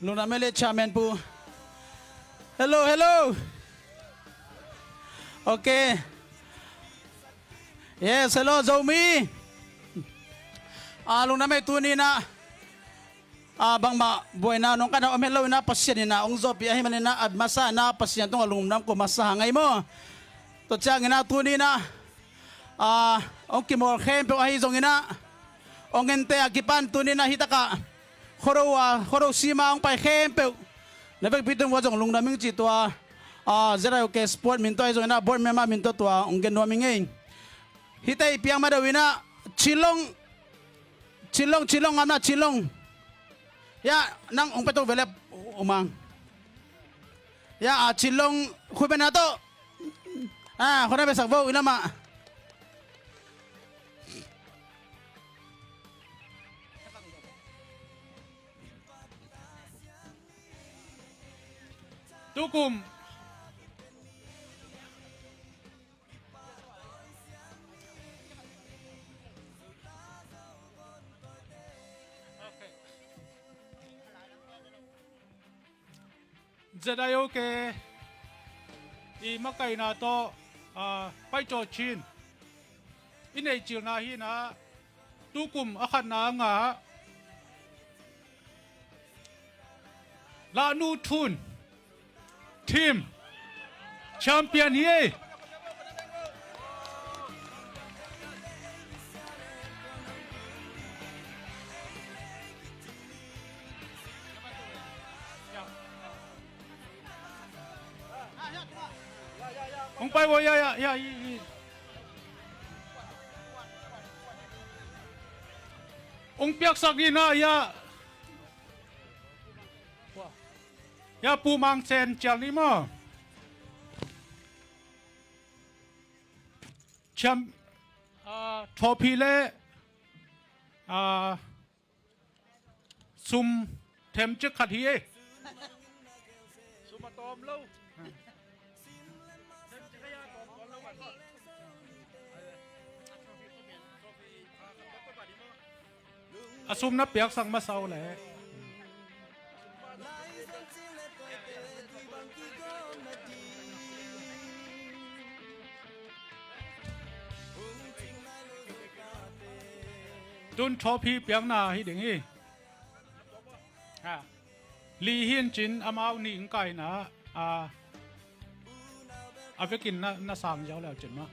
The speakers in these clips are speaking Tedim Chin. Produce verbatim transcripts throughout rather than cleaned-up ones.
Lungdam e le chairman pu. Hello, hello. Okay. Yes, hello Zomi. Ah, lungdam e, tuni in ah, ah, bangmah buaina nong kana om het lo in ah, Pasian in ah hong zawhpih ahih manin ah, a masa in ah Pasian tungah lungdam ko masa hang ahi maw. Tua ciangin ah tuni in ah, ah, hong kimawl khempeuh ahi zongin ah, hong ente a kipan tuni in ah hih takah Khuado a, Khuado sima hong pai khempeuh na vekpi tungah zong lungdam ing ci tua, ah, Z I O K sport min tawh ahi zongin ah, board member min tawh tua hong gen nuam ing ei. Hihte i piang ma deuh in ah, Cilong, Cilong, Cilong, amna Cilong. Ya, nang hong pia to vele, U Mang. Ya, a Cilong, khui bena to. Ah, khuana besak vo, i lamah. Tukum. Z I O K i makaihna tawh, ah, paicawh cin i neih cilna hi in ah, tukum a khatna a ngah Lahnu Thun team champion hi ei. Hong pai vo, ya, ya, ya, i, i. Hong piaksak in ah, ya. Ya, Pu Mang Sen cial ni maw. Champ, ah, trophy le, ah, sum them cik khat hi e. Sum a tawm lo. A sum na piaksak masa uh leh. Tun trophy piakna hi ding hi. Ha. Li hi in cin amau nih in kaina, a, a vekin na, na sang ziau leu cin mah.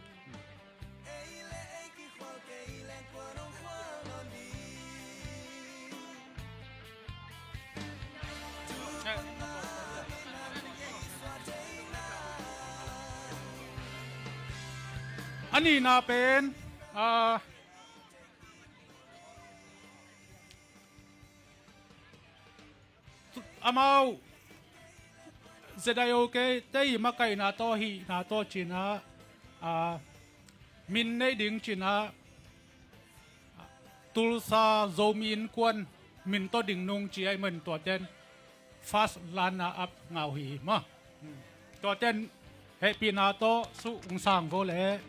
A nihna pen, a, amau Z I O K te i makaihna tawh hihna tawh cin ah, a, min nei ding cin ah, Tulsa Zomi Innkuan min tawh ding nung ci ahih manin tuaten first runner up ngah uh hi maw. Tuaten hehpihna tawh sum hong sang vo leh.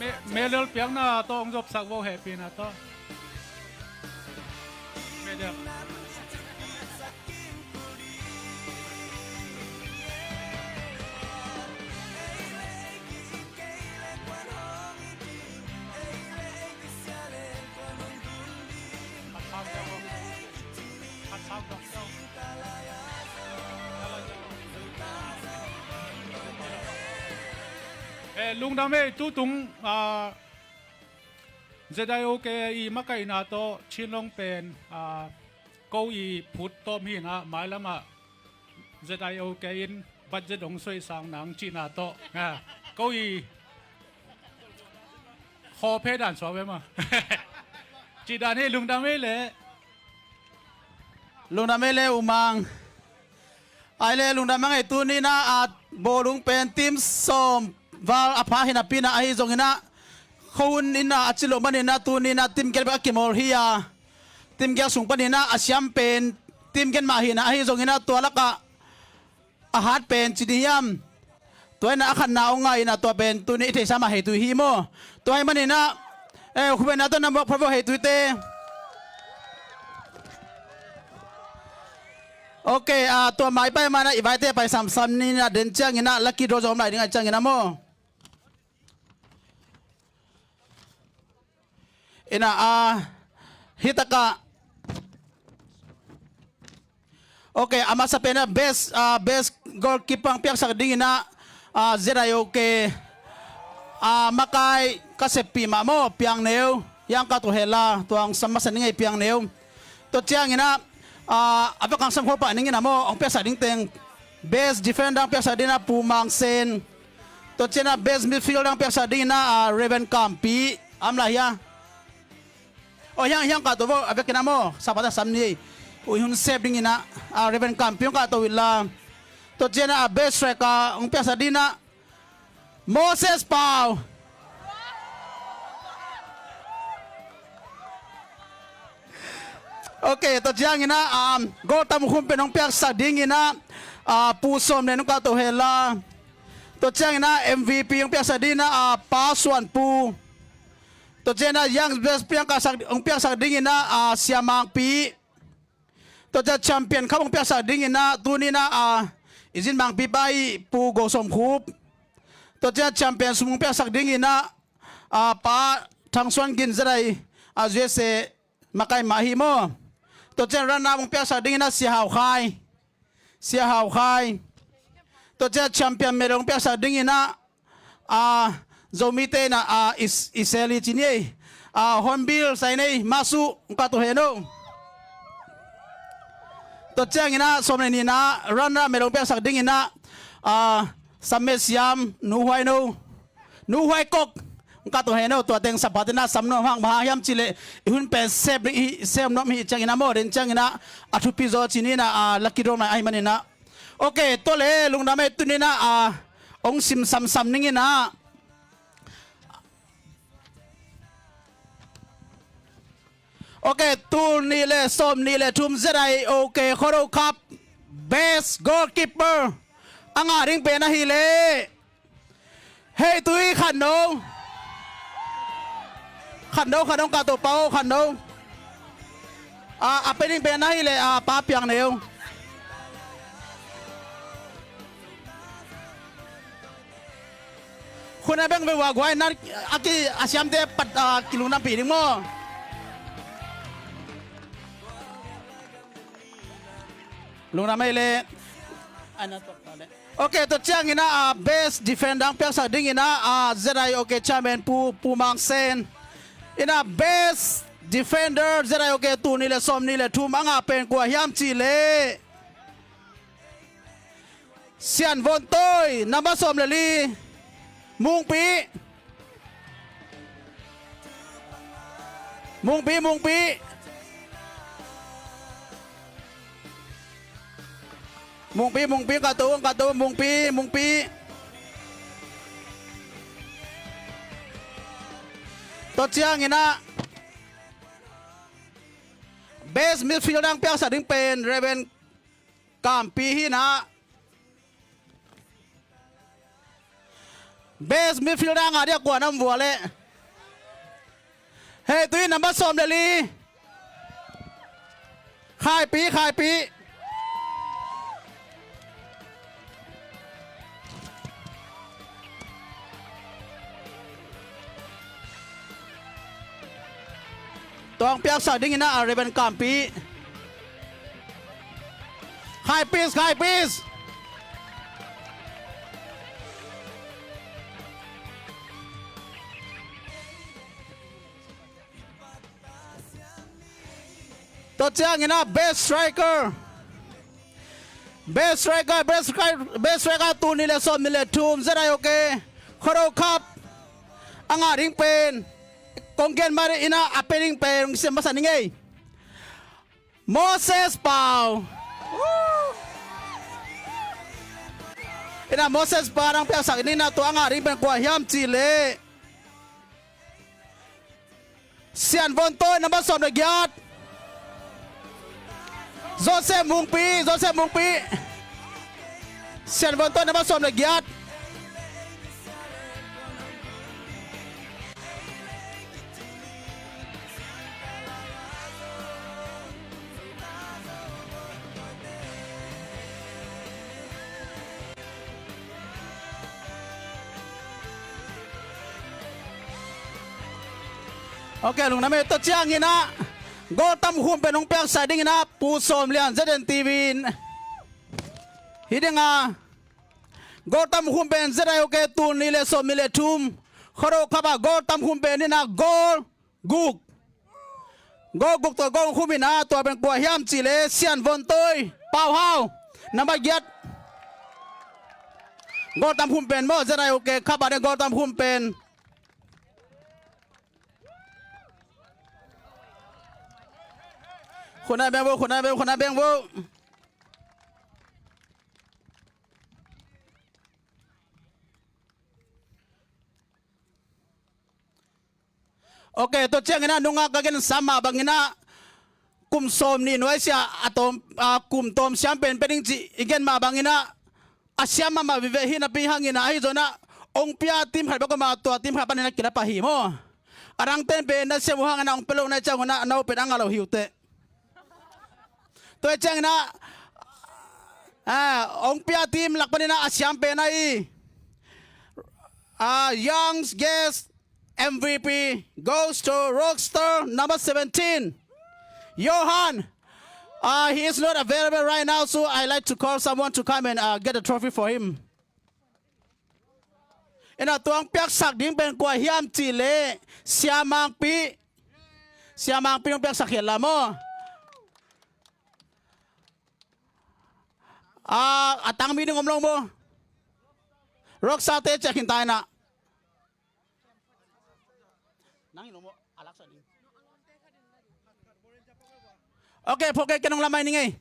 Me-, medal piakna tawh hong zopsak vo, hehpihna tawh. Medal. Eh, lungdam ei, tutung, ah, Z I O K i makaihna tawh Chin Long pen, ah, ko i phut tawm hi in ah, mailam ah Z I O K in budget hong suaisang nang cihna tawh, ah, ko i khaw phe dan suak ve maw. Cih dan hi, lungdam ei leh. Lungdam ei leh U Mang. Ai le lungdam a ngei tuni in ah, a bawlung pen team sawm val a pha hi napi in ah, ahi zongin ah khuahun in ah a ci lo manin ah tuni in ah team giat bek a kimawl hi a, team giat sung panin ah a siam pen team giat mah hi in ah, ahi zongin ah tua lakah a hat pen ci ding hiam? Tua in ah a khatna hong ngai in ah tua pen tuni i theihsa mah Heitui hi maw? Tua ahih manin ah, eh, khuapi na tawh na muak phot vo Heituite. Ok, ah, tua mai pai ma in ah i vaite pai samsam ni in ah, den ciangin ah lucky draw zong om lai ding ahih ciangin ah maw? In ah, ah, hih takah. Ok, a masa pen ah best, ah, best goalkeeper hong piaksak dingin ah, ah, Z I O K, ah, makai ka seppih mah maw, Piang Neu, hiang ka tuh hela, tua hong sam masa ning ei Piang Neu. Tua ciangin ah, ah, a vak hong sam kho pah ning in ah maw, hong piaksak ding teng best defender hong piaksak dingin ah Pu Mang Sen. Tua ciangin ah best midfielder hong piaksak dingin ah, ah, Reverend Kampi, a om lai hia? Oh, hiang, hiang kahto vo, a vekin ah maw, sapa ta sam ni ei. Ui, hun sep dingin ah, ah, Reverend Kampi hong kahto inla. Tua ciangin ah, ah, best striker hong piaksak dingin ah Moses Pau. Ok, tua ciangin ah, um, goal tam khum pen hong piaksak dingin ah, ah, Pu Sawm Lian hong kahto hela. Tua ciangin ah M V P hong piaksak dingin ah, ah, Pa Suan Pu. Tua ciangin ah young best piang ka sak, hong piaksak dingin ah, ah, Sia Mangpi. Tua ciang champion cup hong piaksak dingin ah, tuni in ah, ah, i zin Mangpi pa i Pu Go Sawm Khup. Tua ciang champion sum hong piaksak dingin ah, ah, Pa Thang Suan Gin Z I, ah, U S A makai mah hi maw. Tua ciang runner up hong piaksak dingin ah Sia Hau Khai. Sia Hau Khai. Tua ciang champion medal hong piaksak dingin ah, ah, Zomite in ah, ah, is, i seli ci ni ei. Ah, Hornbill Sainei, Masu, hong kahto hen o. Tua ciangin ah, sawm le nihna, runner up medal hong piaksak dingin ah, ah, Samme Siam, Nu Huai No. Nu Huai Kok, hong kahto hen o, tua teng sapa te in ah sam nuam hang, bang hang hiam cih leh, i hun pen sep ding, i sep nuam hi ciangin ah maw, den ciangin ah, a thupi zaw ci ni in ah, ah, lucky draw mai ahih manin ah. Ok, tua le, lungdam ei tuni in ah, ah, hong sim samsam ning in ah. Ok, tul nih le sawm nih le thum Z I O K Khuado Cup best goalkeeper a ngah ding pen ahih leh Heitui Khan No. Khan No, Khan No, hong kahto Pa aw, Khan No. Ah, a pia ding pen ahih leh, ah, Pa Piang Neu. Khun a beng ve ua guai na, a ki, a siamte pat, ah, kilungdampih ding maw. Lungdam ei le. Ai na tuak ta le. Ok, tua ciangin ah, ah, best defender hong piaksak dingin ah, ah, Z I O K chairman Pu, Pu Mang Sen in ah best defender Z I O K tul nih le sawm nih le thum a ngah pen kua hiam cih leh Sian Von Toi, number sawm le li. Mungpi. Mungpi, Mungpi. Mungpi, Mungpi, hong kahto, hong kahto, Mungpi, Mungpi. Tua ciangin ah best midfielder hong piaksak ding pen Reverend Kampi hi in ah. Best midfielder a ngah ding a kua na om vua leh. Heitui number sawm le li. Khaipi, Khaipi. Tua hong piaksak dingin ah, ah, Reverend Kampi. Khai pis, khai pis. Tua ciangin ah best striker. Best striker, best striker, best striker tul nih le sawm nih le thum Z I O K Khuado Cup a ngah ding pen kong gen mah in ah, a pia ding pen kong sim masa ning ei. Moses Pau. Ina Moses pa nang piaksak ding ina tua ngah ding pen kua hiam cih leh Sian Von Toi number sawm le giat. Joseph Mungpi, Joseph Mungpi. Sian Von Toi number sawm le giat. Ok, lungdam ei. Tua ciangin ah goal tam khum pen hong piaksak dingin ah Pu Sawm Lian Z N T V in hi ding a, goal tam khum pen Z I O K tul nih le sawm nih le thum Khuado Cup ah goal tam khum pen in ah goal guk. Goal guk tawh goal khum in ah tua pen kua hiam cih leh Sian Von Toi, Pau Hau, number giat. Goal tam khum pen maw, Z I O K Cup ah ding goal tam khum pen. Khuna beng vo, khuna beng, khuna beng vo. Ok, tua ciangin ah nungak ka gen sam mah bangin ah kum sawm nih nuai sia a tawm, a kum tawm siam pen pia ding cih i gen mah bangin ah a siam mahmah vive hi napi hangin ah ahi zongin ah hong pia team khat bek om a, tua team khat panin ah kilap ahi maw. A dangte'n pen na siam uh hangin ah hong pia lo na hih ciang un ah na hoih pen a ngah lo hi uh teh. Tua ciangin ah, ah, hong pia team lak panin ah a siam pen ahi, ah, young guest M V P goes to Rockstar number seventeen, Johan. Uh, he is not available right now, so I like to call someone to come and, uh, get a trophy for him. Ina tua hong piaksak ding pen kua hiam cih leh Sia Mangpi. Sia Mangpi hong piaksak hi la maw. Ah, a tang mi ding om lo maw. Rockstar te ciah khin ta ina. Nang in om a laksa ding. Ok, phawk kei, ken hong lamai ning ei.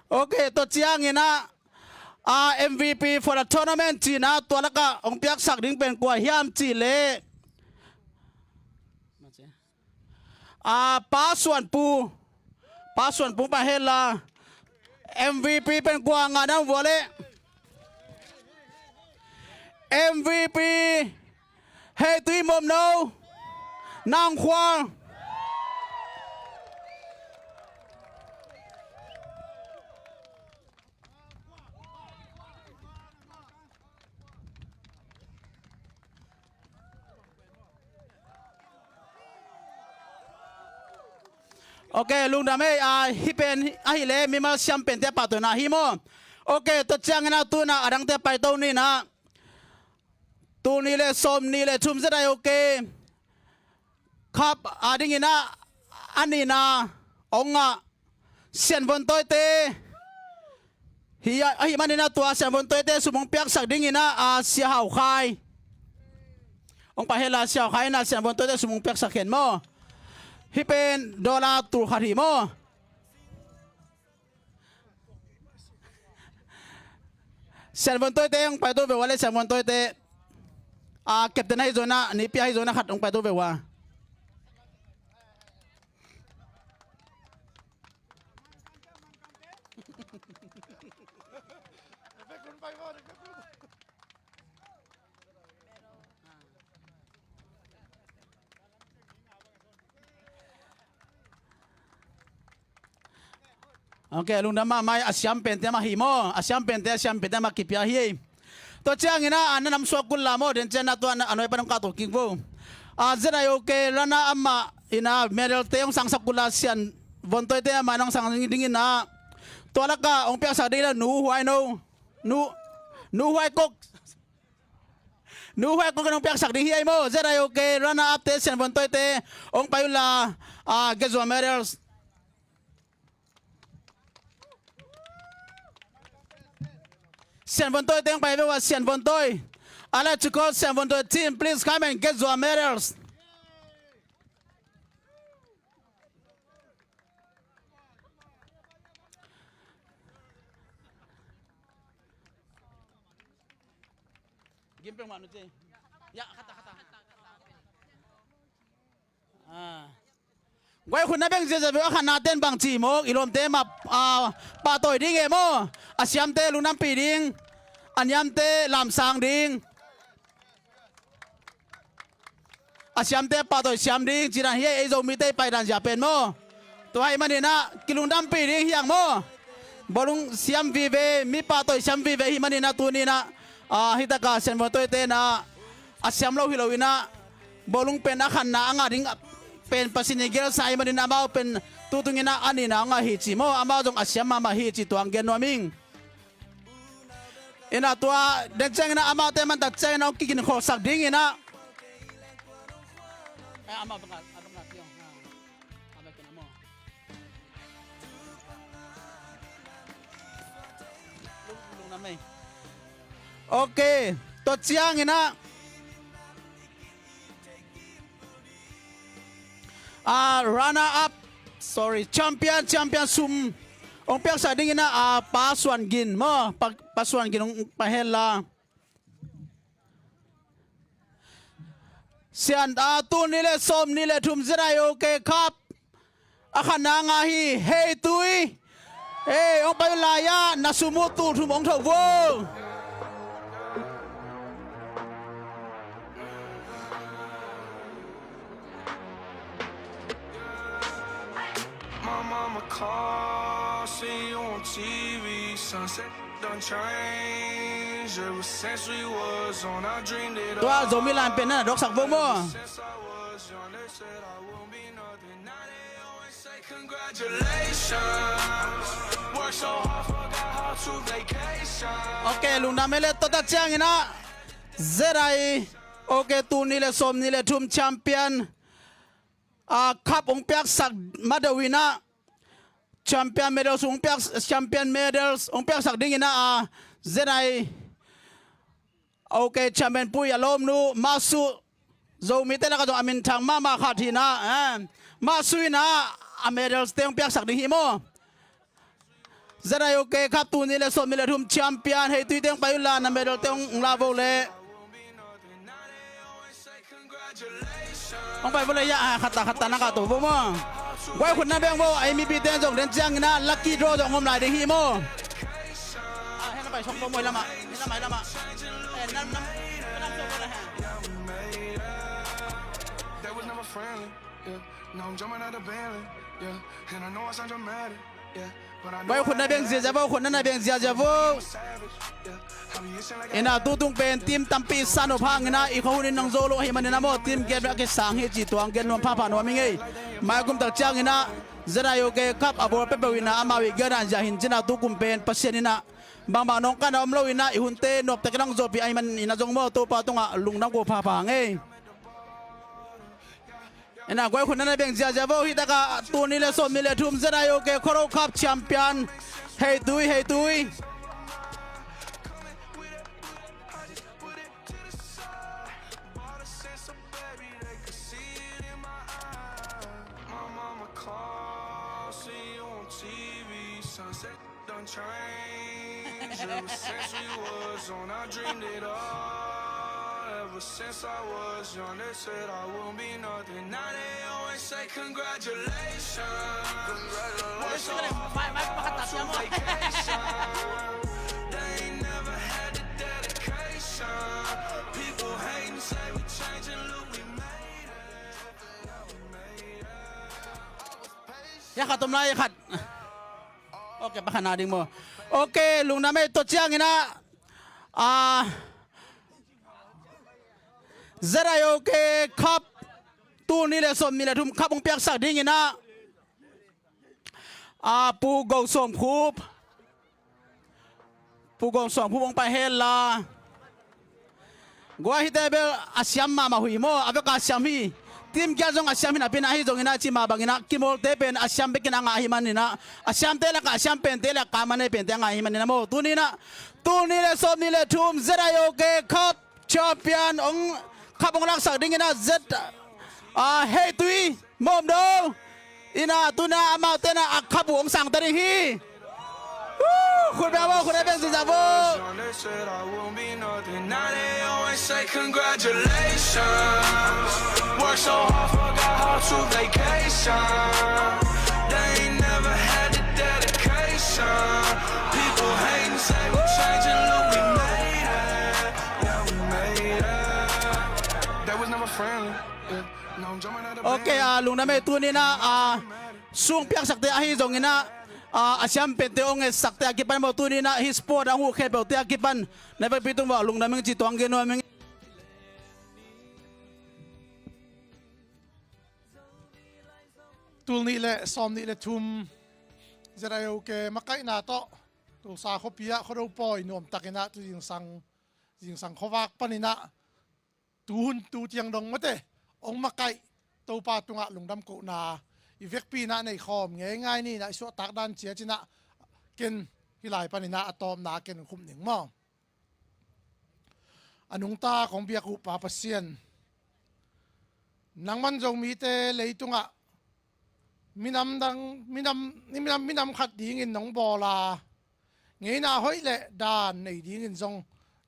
Ok, tua ciangin ah, ah, M V P for the tournament cih in ah tua lakah hong piaksak ding pen kua hiam cih leh, ah, Pa Suan Pu, Pa Suan Pu pa hela. M V P pen kua ngah na vua leh. M V P Hei Tui Mom No, Nang Khual. Ok, lungdam ei, ah, hih pen ahih leh mimal siam pente a pahtawina hi maw. Ok, tua ciangin ah tu-in ah a dangte paito ni in ah. Tul nih le sawm nih le thum Z I O K Cup a dingin ah a nihna hong ngah Sian Von Toi te hi a, ahih manin ah tua Sian Von Toi te sum hong piaksak dingin ah, a, Sia Hau Khai. Hong pai hen la Sia Hau Khai in ah Sian Von Toi te sum hong piaksak hen maw. Hih pen dollar tul khat hi maw. Sian Von Toi te hong paito ve ua leh Sian Von Toi te. A, captain ahi zongin ah, nipi ahi zongin ah khat hong paito ve ua. Ok, lungdam mahmah ei, a siam pente mah hi maw, a siam pente, a siam pente mah kipia hi ei. Tua ciangin ah, a na nam suak kul la maw, den ciang ah tua a nuai pan hong kahto kik vo. A, Z I O K runner up mah in ah medal te hong sangsak kul la Sian Von Toi te amah in hong sang dingin ah. Tua lakah hong piaksak dingin ah Nu Huai No, Nu, Nu Huai Kok. Nu Huai Kok in hong piaksak ding hi ei maw. Z I O K runner up te Sian Von Toi te hong pai un la, a, Gezua medals. Sian Von Toi te hong pai ve ua, Sian Von Toi. I'd like to call Siam Vuantoi team, please come and get your medals. Guai khut na beng ziazia veu, a khatna ten bang ci maw, i lawmte mah, ah, pahtawi ding e maw? A siamte lungdampih ding, a niamte lamsang ding. A siamte pahtawi siam ding ci dan hi ei, ei Zomite i paidan zia pen maw? Tua ahih maninah kilungdampih ding hi hang maw? Bawlung siam vive, mi pahtawi siam vive ahih maninah tuninah, ah, hitaka Siam Vuantoite inah a siam lo hi loinah bawlung pen a khatna a ngah ding pen Pasian in gelsa ahih maninah amau pen tutunginah a nihna a ngah hi ci maw? Amau zong a siam mahmah hi ci tua hong gen nuam ing. Inah tua den cianginah amaute mantak cianginah hong kikin kholsak dinginah. Ok, tua cianginah ah, runner up, sorry, champion, champion sum hong piaksak dinginah, ah, Pa Suan Gin maw? Pa, Pa Suan Gin hong pai hen la. Sian, ah, tul nih le sawm nih le thum ZIOK Cup a khatna ngah hi. Hei Tui. Hei, hong pai lai-ah na sum uh tul thum hong tho vo. My mama calls, see you on T V, sunset done changed ever since we was on. I dreamed it all. Tua Zomi line pen na na doksak vo maw? Ever since I was young, they said I won't be nothing. Now they always say congratulations. Work so hard, forgot how to vacation. Ok, lungdam ei le, tua tak cianginah ZIOK tul nih le sawm nih le thum champion, ah, cup hong piaksak madeuh inah champion medals hong piak, champion medals hong piaksak dinginah, ah, ZIOK champion pu i a lawmnu Masu, Zomite lakah zong a minthang mahmah khat hinah, eh, Masu inah a medals te hong piaksak ding hi maw? ZIOK Cup tul nih le sawm nih le thum champion Hei Tui te hong pai unla, na medal te hong la vo leh. Hong pai vo leh, ya, ah, khatta khatta na kah to vo maw? Guai khut na beng vo, a M V P te zong den cianginah lucky draw zong hong om lai ding hi maw? Ah, hei na pai song vo maw, hei lamah, hei lamah, hei lamah. Eh, nam, nam, nam song vo leh, ha. Guai khut na beng ziazia vo, khut na na beng ziazia vo. Inah tutung pen team tampi sa nop hanginah i khuahun in nang zo lo ahih maninah maw, team gen bek a kisang hi ci tua hong gen nuam phapha nuam ing ei. Maikum tak cianginah ZIOK Cup a bawl peuhpeuh inah amau i gen dan zia hi in cinah tukum pen Pasian inah bangbang nawngkaina om lo inah i hunte nuamtak in hong zawhpih ahih maninah zong maw, Topa tungah lungdam ko phapha hang ei. Inah guai khut na na beng ziazia vo, hih takah tul nih le sawm nih le thum ZIOK Khuado Cup champion Hei Tui, Hei Tui. Done changed ever since we was on. I dreamed it all ever since I was young. They said I won't be nothing. Now they always say congratulations. Congratulations. Work so hard, forgot how to vacation. They ain't never had the dedication. People hating, say we changing, look, we made it. Ya khat om lai khat. Ok, pakhat na ding maw? Ok, lungdam ei, tua cianginah, ah, ZIOK Cup tul nih le sawm nih le thum cup hong piaksak dinginah, ah, Pu Go Sawm Khup, Pu Go Sawm Khup hong pai hen la. Guai, hihte bel a siam mahmah uh hi maw, a vek a siam hi. Team giat zong a siam hi napi-in ahi zonginah cih mah banginah kimawlte pen a siam bekin a ngah ahih maninah, a siamte lakah a siam pente le a kaman nei pente a ngah ahih maninah maw, tuninah tul nih le sawm nih le thum ZIOK Cup Champion hong khap hong laksak dingin ah Z, ah, Hei Tui Mawm Do in ah tuni-in ah amaute in ah a khap uh hong sangta ding hi. Woo! Khut beng vo, khut beng zingzang vo. They said I won't be nothing. Now they always say congratulations. Work so hard, forgot how to vacation. They ain't never had the dedication. People hating, say we changing, look, we made it. Yeah, we made it. That was never friendly. Yeah. Now I'm jumping out the Ok, ah, lungdam ei. Tuni-in ah, ah, sung piaksakte ahi zongin ah, ah, a siam pente hong etsakte a kipan maw, tuni-in ah hih sport a hong huh khempeuhte a kipan na vekpi tung vo, lungdam ing ci tuang gen nuam ing. Tul nih le sawm nih le thum ZIOK makaihna tawh Tulsa khuapi ah Khuado pawi nuamtakin ah tu zingsang, zingsang khuavak panin ah tuhun tu tiang dong mate hong makaih Topa tungah lungdam kohna i vekpi in ah nei khawm ngeingai ni in ah i suahtak dan ciat in ah ken hih lai panin ah a tawpna ken khum ning maw. A nungta kong biak uh Pa Pasian, nangman Zomite leitungah minam dang, minam, minam, minam khat dingin nong bawl a, ngeina hoih le dan nei dingin zong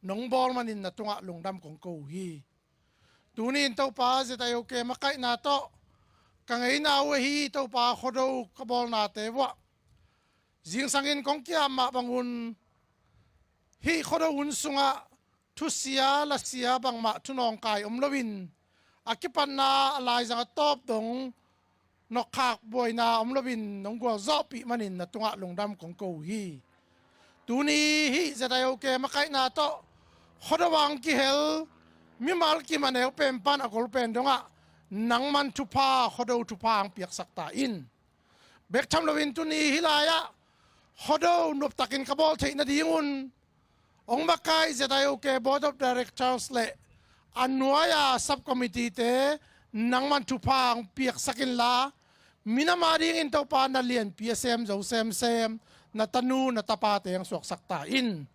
nong bawl manin na tungah lungdam kong ko uh hi. Tuni-in Topa ZIOK makaihna tawh ka ngeina uh ahi Topa Khuado ka bawlnate vuah zingsangin kong kiam mah bangun hih Khuado hun sungah thusia lasia bangmah thunawngkai om loin a kipatna a laizang a tawp dong nokkhak buaina om loin nong gualzawhpih manin na tungah lungdam kong ko uh hi. Tuni hih ZIOK makaihna tawh Khuado ah hong kihel mimal kim a neu pen pan a gol pen dongah nangman thupha, Khuado thupha hong piaksak ta in. Bek tham loin tuni hih lai-ah Khuado nuamtakin ka bawl theih nadingun hong makaih ZIOK Board of Directors le a nuai-a subcommittee-te nangman thupha hong piaksak inla, minam a dingin Topa na lianpi a sem zo semsem na tanu na tapate hong suaksak ta in.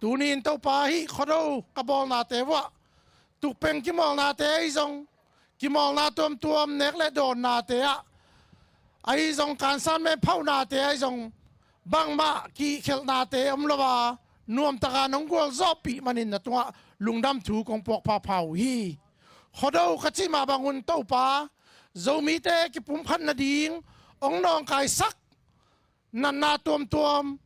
Tuni-in Topa hih Khuado ka bawlnate vuah tukpeng kimawlnate ahi zong, kimawlna tuamtuam nek le dawnnate ah ahi zong, kansan men phaunate ahi zong, bangmah kihkhelhnate om lo a nuamtaka nong gualzawhpih manin na tungah lungdam thu kong puak phapha uh hi. Khuado ka cih mah bangun Topa, Zomite kipumkhat nading hong nawngkaisak natna tuamtuam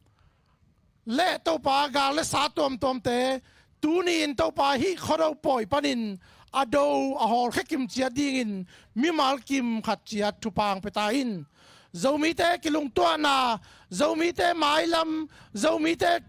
le Topa gal le sa tuamtuamte tuni-in Topa hih Khuado pawi panin a do a hawlkhia kim ciat dingin mimal kim khat ciat thupha hong pia ta in. Zomite kilungtuahna, Zomite mailam, Zomite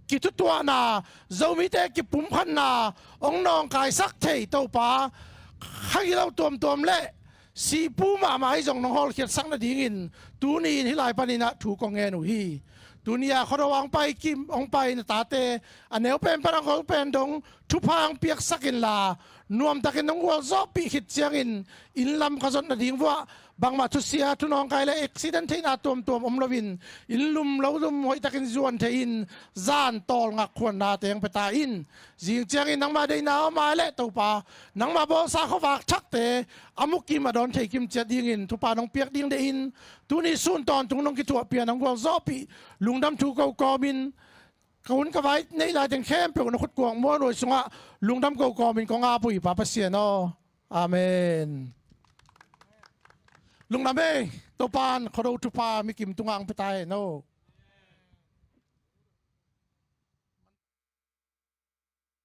kithutuahna, Zomite kipumkhatna hong nawngkaisak thei Topa, kha gilo tuamtuam le sihpu mahmah ahi zong nong hawlkhiatsak nadingin tuni-in hih lai panin ah thu kong ngen uh hi. Tuni-a Khuado ah hong pai kim, hong pai na tate a neu pen pan a gol pen dong thupha hong piaksak inla, nuamtakin nong gualzawhpih khit ciangin inn lam ka zot nading vuah bangmah thusia thunawngkai le accident theihna tuamtuam om loin inn lum lo lum hoihtakin zuan thei-in zan tawlngak khuannate hong pia ta in. Zing ciangin nangmah deihna om a le Topa, nangmah bawlsa khuavak thakte a mukim a dawn thei kim ciat dingin thupha nong piak ding deih in, tuni sun tawntung nong kithuahpih a nong gualzawhpih lungdam thu ko kawmin ka hun ka vai neih lai teng khempeuh na khutkuang mualnuai sungah lungdam ko kawmin kong ap uh hi Pa Pasian aw. Amen. Lungdam ei. Topa'n Khuado thupha mikim tungah hong pia ta hen aw.